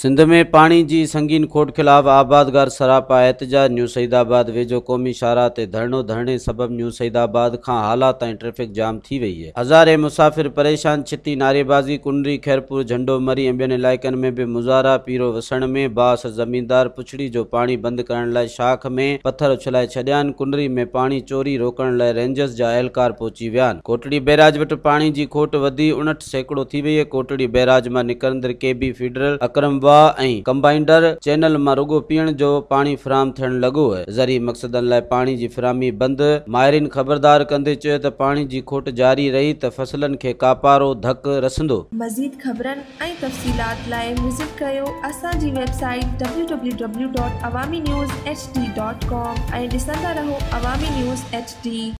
سنڌ ۾ پاڻي جي سنگين کوٽ خلاف آبادگار سراپا احتجاج، نيو سعيد آباد ويجهو قومي شاهراهه تي ڌرڻو، ڌرڻي سبب نيو سعيد آباد کان هالا تائين ٽريفڪ جام ٿي وئي، هزارين مسافر پريشان، ڇتي نعريبازي، ڪنري، خيرپور، جهنڊو مري ۽ ٻين علائقن ۾ به مظاهرا، پيرو وسڻ ۾ بااثر زميندار پڇڙي جو پاڻي بند ڪرڻ لاء شاخ ۾ پٿر اڇلائي ڇڏيا آهن، ڪنري ۾ پاڻي چوري روڪڻ لاء رينجرز جا اهلڪار پهچي ويا آهن. ڪوٽڙي بئراج وٽ پاڻي جي کوٽ وڌي 59% ٿي وئي، ڪوٽڙي بئراج مان نڪرندڙ ڪي بي فيڊر، اڪرم واهه ۽ ڪمبائينڊر چينل مان رڳو پيئڻ جو پاڻي فراهم ٿيڻ لڳو. زرعي مقصدن لاء پاڻي جي فراهمي بند. ماهرين خبردار ڪندي چيو ته پاڻي جي کوٽ جاري رهي ته فصلن کي ڪاپارو ڌڪ رسندو. مزيد خبرن ۽ تفصيلات لاء وزٽ ڪريو اسان جي website W W W dot Awami news H D dot com ۽ ڏسندا رهو عوامي نيوز ايڇ ڊي.